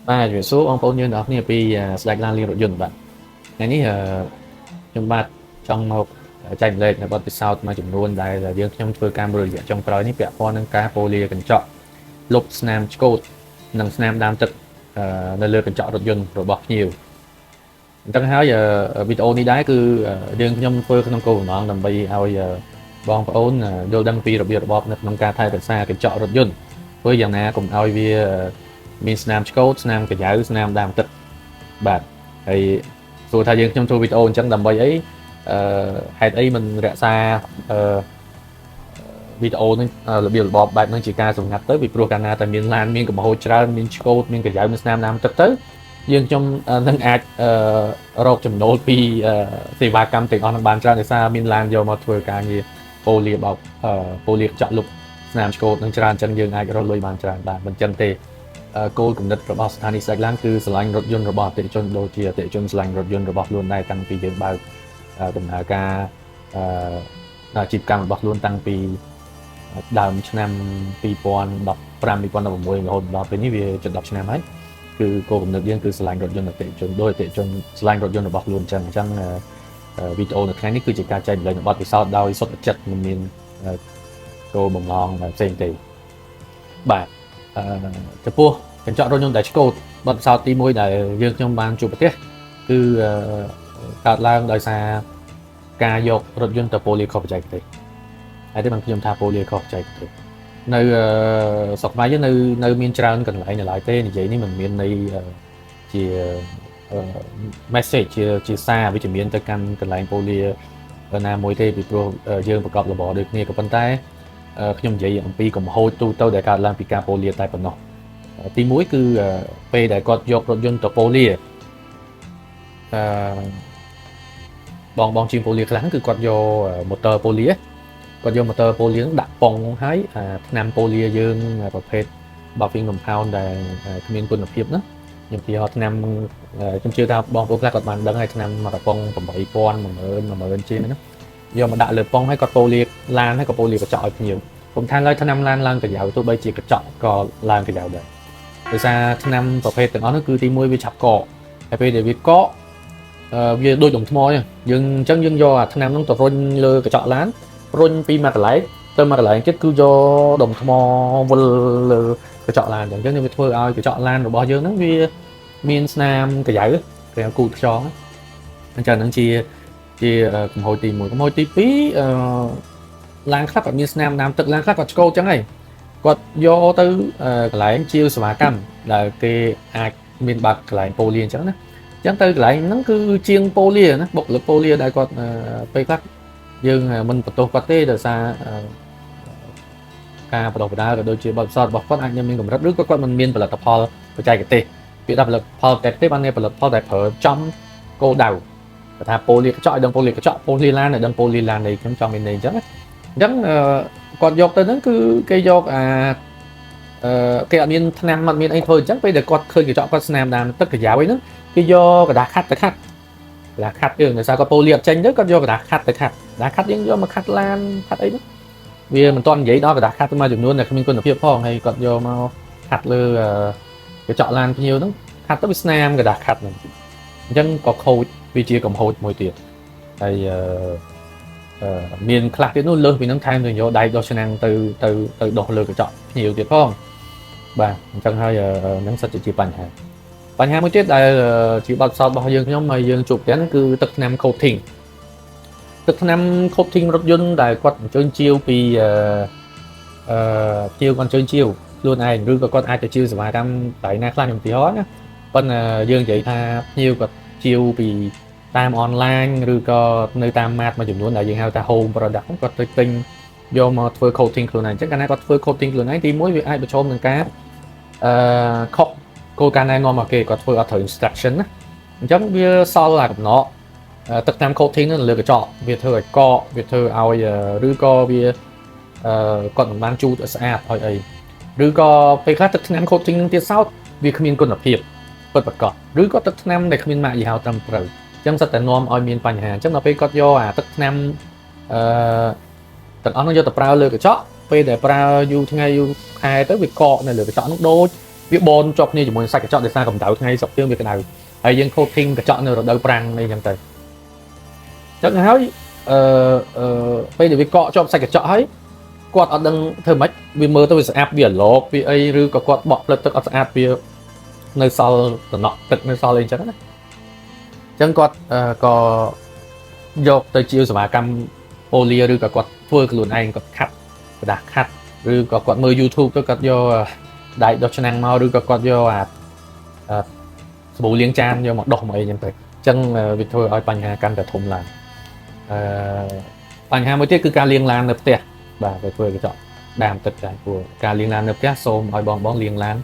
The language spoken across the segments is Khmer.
បាទជំរាបសួរបងប្អូនយើងទាំងអស់គ្នាពីស្ដេចឡានលាងរថយន្តបាទថ្ងៃនេះខ្ញុំបាទចង់មកចែករំលែកនៅបទពិសោធន៍មួយចំនួនដែលយើងខ្ញុំធ្វើការមួយរយៈចុងក្រោយនេះពាក់ព័ន្ធនឹងការប៉ូលាកញ្ចក់លុបស្នាមឆ្កូតនិងស្នាមដើមទឹកនៅលើកញ្ចក់រថយន្តរបស់ភ្ញៀវអញ្ចឹងហើយវីដេអូនេះដែរគឺយើងខ្ញុំធ្វើក្នុងគោលបំណងដើម្បីឲ្យបងប្អូនយល់ដឹងពីរបៀបរបបនៅក្នុងការថែរក្សាកញ្ចក់រថយន្តធ្វើយ៉ាងណាកុំឲ្យវាមានស្នាមឆ្កូតស្នាមក្រយ៉ៅស្នាមដើមទឹកបាទហើយសួរថាយើងខ្ញុំធ្វើវីដេអូអញ្ចឹងដើម្បីអីអឺហេតុអីមិនរក្សាអឺវីដេអូនឹងរបៀបរបបបែបហ្នឹងជាការសម្ងាត់ទៅពីព្រោះកាលណាតែមានឡានមានកំហុសច្រើនមានឆ្កូតមានក្រយ៉ៅមានស្នាមដើមទឹកទៅយើងខ្ញុំនឹងអាចរកចំណូលពីសេវាកម្មទាំងអស់នឹងបានច្រើនដោយសារមានឡានយកមកធ្វើការងារប៉ូលាបោកប៉ូលាកញ្ចក់លុបស្នាមឆ្កូតនឹងច្រើនអញ្ចឹងយើងអាចរកលុយបានច្រើនបាទមិនអញ្ចឹងទេគោលគំនិតរបស់ស្ថានីយ៍ស្ដេចឡានគឺស្រឡាញ់រថយន្តរបស់អតិថិជនដូចជាអតិថិជនស្រឡាញ់រថយន្តរបស់ខ្លួនដែរតាំងពីយើងបើកដំណើរការអាជីវកម្មរបស់ខ្លួនតាំងពីដើមឆ្នាំ2015 2016រហូតដល់ពេលនេះវាជិត10ឆ្នាំហើយគឺគោលគំនិតយើងគឺស្រឡាញ់រថយន្តអតិថិជនដោយអតិថិជនស្រឡាញ់រថយន្តរបស់ខ្លួនអញ្ចឹងអញ្ចឹងវីដេអូនៅថ្ងៃនេះគឺជាការចែករំលែកបទពិសោធន៍ដោយសុទ្ធចិត្តមិនមានគោលបំណងផ្សេងទេបាទអឺចំពោះកញ្ចក់រថយន្តដែលឆ្កូតបទពិសោធន៍ទី1ដែលយើងខ្ញុំបានជួបប្រទះគឺកើតឡើងដោយសារការយករថយន្តទៅប៉ូលាខុសបច្ចេកទេសហើយទេបានខ្ញុំថាប៉ូលាខុសបច្ចេកទេសនៅស្រុកខ្មែរយើងនៅមានច្រើនកន្លែងនៅឡើយទេនិយាយនេះមិនមានន័យជា message ជាសារវិជ្ជមានទៅកាន់កន្លែងប៉ូលាណាមួយទេពីព្រោះយើងប្រកបរបរដូចគ្នាក៏ប៉ុន្តែខ្ញុំនិយាយអំពីកំហុសទូទៅដែលកើតឡើងពីការប៉ូលាតែប៉ុណ្ណោះទី1គឺពេលដែលគាត់យករថយន្តទៅប៉ូលាអឺបងបងជាងប៉ូលាខ្លះគឺគាត់យក motor ប៉ូលាគាត់យក motor ប៉ូលាដាក់ប៉ុងហើយថ្នាំប៉ូលាយើងប្រភេទ buffing compound ដែលគ្មានគុណភាពណាខ្ញុំទីហោថ្នាំខ្ញុំជឿថាបងប្អូនខ្លះគាត់បានដឹងហើយថ្នាំមួយកំប៉ុង8000 10000 10000ជាងហ្នឹងយកមកដាក់លើប៉ុងហើយគាត់ប៉ូលាឡានហើយក៏ប៉ូលាកញ្ចក់ឲ្យភ្ញៀវខ្ញុំថាឡើយថ្នាំឡានឡើងក្រយ៉ៅទោះបីជាកញ្ចក់ក៏ឡើងក្រយ៉ៅដែរដោយសារថ្នាំប្រភេទទាំងអស់នោះគឺទី1វាឆាប់កកហើយពេលដែលវាកកវាដូចដុំថ្មអញ្ចឹងយើងអញ្ចឹងយើងយកអាថ្នាំហ្នឹងទៅរុញលើកញ្ចក់ឡានរុញពីមួយកន្លែងទៅមួយកន្លែងទៀតគឺយកដុំថ្មវិលលើកញ្ចក់ឡានអញ្ចឹងវាធ្វើឲ្យកញ្ចក់ឡានរបស់យើងហ្នឹងវាមានស្នាមក្រយ៉ៅក្រយ៉ៅគូតខ្យងអញ្ចឹងហ្នឹងជាកំហុសទី1កំហុសទី2អឺឡានខ្លះគាត់មានស្នាមដើមទឹកឡានខ្លះគាត់ឆ្កូតអញ្ចឹងហើយគាត់យកទៅកន្លែងជាវសេវាកម្មដែលគេអាចមានបាក់កន្លែងប៉ូលាអញ្ចឹងណាអញ្ចឹងទៅកន្លែងហ្នឹងគឺជាងប៉ូលាណាបុគ្គលិកប៉ូលាដែលគាត់ពេលខ្លះយើងមិនបន្ទោសគាត់ទេដោយសារការបដិបដាក៏ដូចជាបទពិសោធន៍របស់គាត់អាចនៅមានកម្រិតឬក៏គាត់មិនមានផលិតផលបច្ចេកទេសពាក្យថាផលិតផលបច្ចេកទេសបានន័យផលិតផលដែលប្រើចំគោលដៅបើថាប៉ូលាកញ្ចក់ឲ្យដឹងប៉ូលាកញ្ចក់ប៉ូលាឡានឲ្យដឹងប៉ូលាឡាននេះខ្ញុំចង់មានន័យអញ្ចឹងអញ្ចឹងគាត់យកទៅហ្នឹងគឺគេយកអាអឺគេអត់មានថ្នាំអត់មានអីធ្វើអញ្ចឹងពេលដែលគាត់ឃើញកញ្ចក់គាត់ស្នាមដើមទឹកក្រយ៉ៅអីហ្នឹងគេយកក្រដាសខាត់ទៅខាត់ក្រដាសខាត់យើងដោយសារគាត់ប៉ូលាអត់ចេញទៅគាត់យកក្រដាសខាត់ទៅខាត់ក្រដាសខាត់យើងយកមកខាត់ឡានខាត់អីហ្នឹងវាមិនទាន់និយាយដល់ក្រដាសខាត់មួយចំនួនដែលគ្មានគុណភាពផងហើយគាត់យកមកខាត់លើកញ្ចក់ឡានភ្ញៀវហ្នឹងខាត់ទៅវាស្នាមក្រដាសខាត់ហ្នឹងអញ្ចឹងក៏ខូចវាជាកំហូចមួយទៀតហើយអឺមានខ្លះទៀតនោះលើសពីហ្នឹងថែមទៅយកដៃដោះឆ្នាំងទៅទៅទៅដោះលើកញ្ចក់ភ្ញៀវទៀតផងបាទអញ្ចឹងហើយហ្នឹងសិតជាបញ្ហាបញ្ហាមួយទៀតដែលជាបទពិសោធន៍របស់យើងខ្ញុំហើយយើងជួបទាំងគឺទឹកថ្នាំ coating ទឹកថ្នាំ coating រថយន្តដែលគាត់អញ្ជើញជាវពីអឺអឺជាវគាត់អញ្ជើញជាវខ្លួនឯងឬក៏គាត់អាចទៅជាវសេវាកម្មកន្លែងណាខ្លះខ្ញុំឧទាហរណ៍ណាប៉ុន្តែយើងនិយាយថាភ្ញៀវគាត់ជាវពីតាមអនឡាញឬក៏នៅតាម mart មួយចំនួនដែលយើងហៅថា home product គាត់ទៅទិញយកមកធ្វើ coating ខ្លួនឯងអញ្ចឹងកាលណាគាត់ធ្វើ coating ខ្លួនឯងទីមួយវាអាចប្រឈមនឹងការអឺខុសគោលការណ៍ណែនាំមកគេគាត់ធ្វើអត់ត្រូវ instruction ណាអញ្ចឹងវាសល់អាកំណកទឹកថ្នាំ coating ហ្នឹងលើកញ្ចក់វាធ្វើឲ្យកកវាធ្វើឲ្យឬក៏វាអឺគាត់មិនបានជូតឲ្យស្អាតឲ្យអីឬក៏ពេលខ្លះទឹកថ្នាំ coating ហ្នឹងទៀតសោតវាគ្មានគុណភាពពិតប្រាកដឬក៏ទឹកថ្នាំដែលគ្មានម៉ាកយីហោត្រឹមត្រូវអញ្ចឹងសិតតែនាំឲ្យមានបញ្ហាអញ្ចឹងដល់ពេលគាត់យកអាទឹកថ្នាំអឺទាំងអស់នោះយកទៅប្រើលើកញ្ចក់ពេលដែលប្រើយូរថ្ងៃយូរខែទៅវាកកនៅលើកញ្ចក់នោះដូច វាបនជាប់គ្នាជាមួយសាច់កញ្ចក់ដោយសារកម្ដៅថ្ងៃស្រុកយើងវាក្ដៅហើយយើង coating កញ្ចក់នៅរដូវប្រាំងអីចឹងទៅចឹងហើយអឺអឺពេលដែលវាកកជាប់សាច់កញ្ចក់ហើយគាត់អត់ដឹងធ្វើម៉េចវាមើលទៅវាស្អាតវាអាឡកវាអីឬក៏គាត់បក់ផ្លិតទឹកអត់ស្អាតវានៅសល់តំណក់ទឹកនៅសល់អីចឹងណាចឹងគាត់ក៏យកទៅជាសេវាកម្មប៉ូលាឬក៏គាត់ធ្វើខ្លួនឯងគាត់ខាត់ក្រដាសខាត់ឬក៏គាត់មើល YouTube ទៅគាត់យកដែកដុសឆ្នាំងមកឬក៏គាត់យកអាសាប៊ូលាងចានយកមកដុសមកអីចឹងទៅអញ្ចឹងវាធ្វើឲ្យបញ្ហាកាន់តែធំឡើងអឺបញ្ហាមួយទៀតគឺការលាងឡាននៅផ្ទះបាទទៅធ្វើកញ្ចក់ដាមទឹកដែរព្រោះការលាងឡាននៅផ្ទះសូមឲ្យបងបងលាងឡាន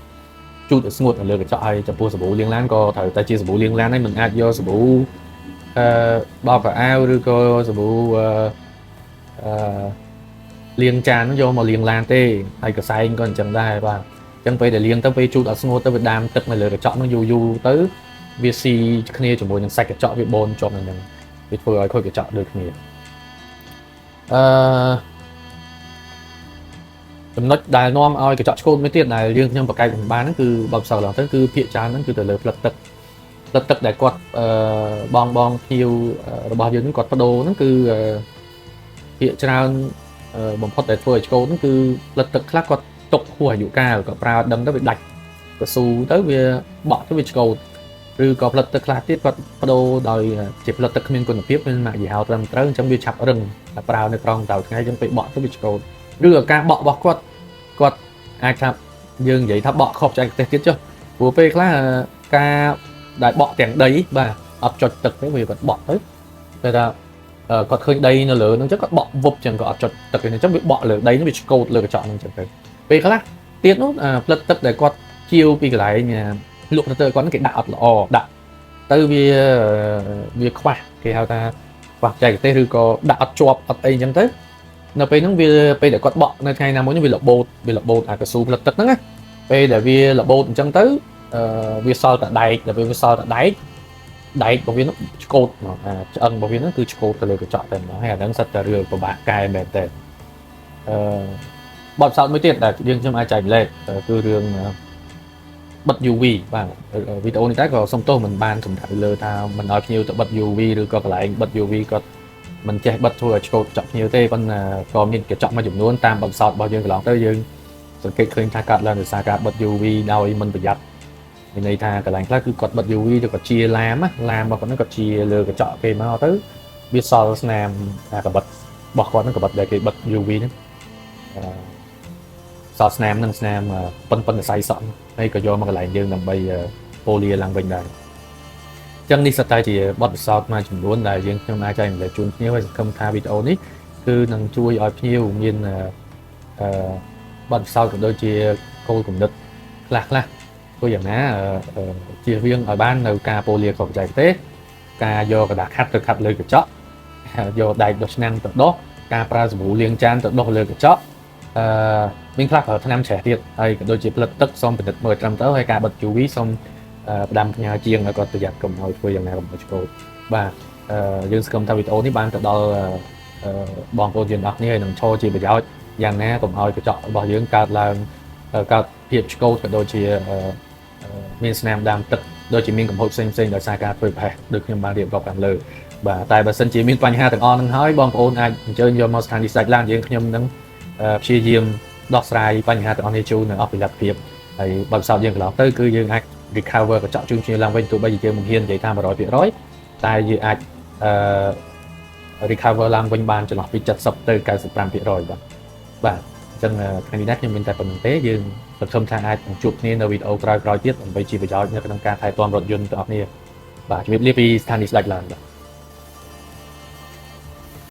ជូតឲ្យស្ងួតនៅលើកញ្ចក់ហើយចំពោះសាប៊ូលាងឡានក៏ត្រូវតែជាសាប៊ូលាងឡានហើយមិនអាចយកសាប៊ូបោកខោអាវឬក៏សាប៊ូអឺលាងចានយកមកលាងឡានទេហើយកសែងក៏អញ្ចឹងដែរបាទអញ្ចឹងពេលដែលលាងទៅពេលជូតអត់ស្ងួតទៅវាដាមទឹកនៅលើកញ្ចក់នោះយូរយូរទៅវាស៊ីគ្នាជាមួយនឹងសាច់កញ្ចក់វាបូនជាប់នឹងហ្នឹងវាធ្វើឲ្យខូចកញ្ចក់ដូចគ្នាអឺចំណុចដែលនាំឲ្យកញ្ចក់ឆ្កូតមួយទៀតដែលយើងខ្ញុំបកកែមិនបានហ្នឹងគឺបបផ្សោតឡើងទៅគឺភាកច្រើនហ្នឹងគឺទៅលើផ្លិតទឹកផ្លិតទឹកដែលគាត់អឺបងបងភ្ញៀវរបស់យើងហ្នឹងគាត់បដូរហ្នឹងគឺភាកច្រើនបំផុតដែលធ្វើឲ្យឆ្កូតហ្នឹងគឺផ្លិតទឹកខ្លះគាត់ទុកហួសអាយុកាលគាត់ប្រើដឹងទៅវាដាច់កស៊ូទៅវាបក់ទៅវាឆ្កូតឬក៏ផ្លិតទឹកខ្លះទៀតគាត់បដូរដោយជាផ្លិតទឹកគ្មានគុណភាពមានម៉ាកយីហោត្រឹមត្រូវអញ្ចឹងវាឆាប់រឹងតែប្រើនៅក្រោមតៅថ្ងៃអញ្ចឹងពេលបក់ទៅវាឆ្កូតឬក៏ការបក់របស់គាត់គាត់អាចថាយើងនិយាយថាបក់ខុសបច្ចេកទេសទៀតចុះព្រោះពេលខ្លះការដែលបក់ទាំងដីបាទអត់ចុចទឹកទេវាគាត់បក់ទៅតែថាគាត់ឃើញដីនៅលើហ្នឹងចឹងគាត់បក់វប់ចឹងក៏អត់ចុចទឹកទេអញ្ចឹងវាបក់លើដីហ្នឹងវាឆ្កូតលើកញ្ចក់ហ្នឹងចឹងទៅពេលខ្លះទៀតនោះផ្លិតទឹកដែលគាត់ជាវពីកន្លែងលក់ទៅគាត់គេដាក់អត់ល្អដាក់ទៅវាវាខ្វះគេហៅថាខ្វះបច្ចេកទេសឬក៏ដាក់អត់ជាប់អត់អីចឹងទៅនៅពេលហ្នឹងវាពេលដែលគាត់បក់នៅថ្ងៃណាមួយហ្នឹងវារបូតវារបូតអាកស៊ូផ្លិតទឹកហ្នឹងណាពេលដែលវារបូតអញ្ចឹងទៅវាសល់តែដែកដល់ពេលវាសល់តែដែកដែករបស់វានោះឆ្កូតមកអាឆ្អឹងរបស់វាហ្នឹងគឺឆ្កូតទៅលើកញ្ចក់តែម្ដងហើយអាហ្នឹងសិតតែរឿងពិបាកកែមែនតើអឺបទពិសោធន៍មួយទៀតដែលយើងខ្ញុំអាចចែកម្លែកគឺរឿងបិទ UV បាទវីដេអូនេះដែរក៏សុំទោសមិនបានសំដៅលើថាមិនឲ្យភ្ញៀវទៅបិទ UV ឬក៏កន្លែងបិទ UV គាត់មិនចេះបិទធ្វើឲ្យឆ្កូតកញ្ចក់ភ្ញៀវទេប៉ុន្តែក៏មានកញ្ចក់មួយចំនួនតាមបទពិសោធន៍របស់យើងកន្លងទៅយើងសង្កេតឃើញថាកាត់ឡើងដោយសារការបិទ UV ដោយមិនប្រយ័ត្នមានន័យថាកន្លែងខ្លះគឺគាត់បិទ UV ទៅគាត់ជាឡាមឡាមរបស់គាត់ហ្នឹងគាត់ជាលើកញ្ចក់គេមកទៅវាសល់ស្នាមអាកបិតរបស់គាត់ហ្នឹងកបិតដែលគេបិទ UV ហ្នឹងអឺសល់ស្នាមហ្នឹងស្នាមប៉ុនប៉ុនសរសៃសក់ហើយក៏យកមកកន្លែងយើងដើម្បីប៉ូលាឡើងវិញដែរចឹងនេះសុទ្ធតែជាបទពិសោធន៍មួយចំនួនដែលយើងខ្ញុំអាចចែករំលែកជូនភ្ញៀវហើយសង្ឃឹមថាវីដេអូនេះគឺនឹងជួយឲ្យភ្ញៀវមានអឺបទពិសោធន៍ក៏ដូចជាគោលគំនិតខ្លះខ្លះធ្វើយ៉ាងណាជៀសវាងឲ្យបាននៅការប៉ូលាខុសបច្ចេកទេសការយកក្រដាសខាត់ទៅខាត់លើកញ្ចក់យកដែកដុសឆ្នាំងទៅដុសការប្រើសាប៊ូលាងចានទៅដុសលើកញ្ចក់អឺមានខ្លះប្រើថ្នាំច្រេះទៀតហើយក៏ដូចជាផ្លិតទឹកសូមពិនិត្យមើលត្រឹមត្រូវហើយការបិទ UV សូមផ្ដាំផ្ញើជាងឲ្យគាត់ប្រយ័ត្នកុំឲ្យធ្វើយ៉ាងណាកុំឲ្យឆ្កូតបាទយើងសង្ឃឹមថាវីដេអូនេះបានទៅដល់បងប្អូនយើងទាំងអស់គ្នាហើយនឹងឈរជាប្រយោជន៍យ៉ាងណាកុំឲ្យកញ្ចក់របស់យើងកើតឡើងកើតភាពឆ្កូតក៏ដូចជាមានស្នាមដាមទឹកដូចជាមានកំហុសផ្សេងផ្សេងដោយសារការធ្វើប្រហែសដូចខ្ញុំបានរៀបរាប់ខាងលើបាទតែបើសិនជាមានបញ្ហាទាំងអស់ហ្នឹងហើយបងប្អូនអាចអញ្ជើញយកមកស្ថានីយ៍ស្ដេចឡានយើងខ្ញុំនឹងព្យាយាមដោះស្រាយបញ្ហាទាំងអស់នេះជូននៅអស់ពីលទ្ធភាពហើយបើពិសោធន៍យើងកន្លងទៅគឺយើងអាច recover កញ្ចក់ជូនគ្នាឡើងវិញទោះបីជាយើងមិនហ៊ាននិយាយថា100%តែយើងអាចអឺ recover ឡើងវិញបានចន្លោះពី70ទៅ95%បាទបាទអញ្ចឹងថ្ងៃនេះដែរខ្ញុំមានតែប៉ុណ្្នឹងទេយើងសង្ឃឹមថាអាចនឹងជួបគ្នានៅវីដេអូក្រោយៗទៀតដើម្បីជាប្រយោជន៍នៅក្នុងការថែទាំរថយន្តទាំងអស់គ្នាបាទជំរាបលាពីស្ថានីយ៍ស្ដេចឡានបាទ។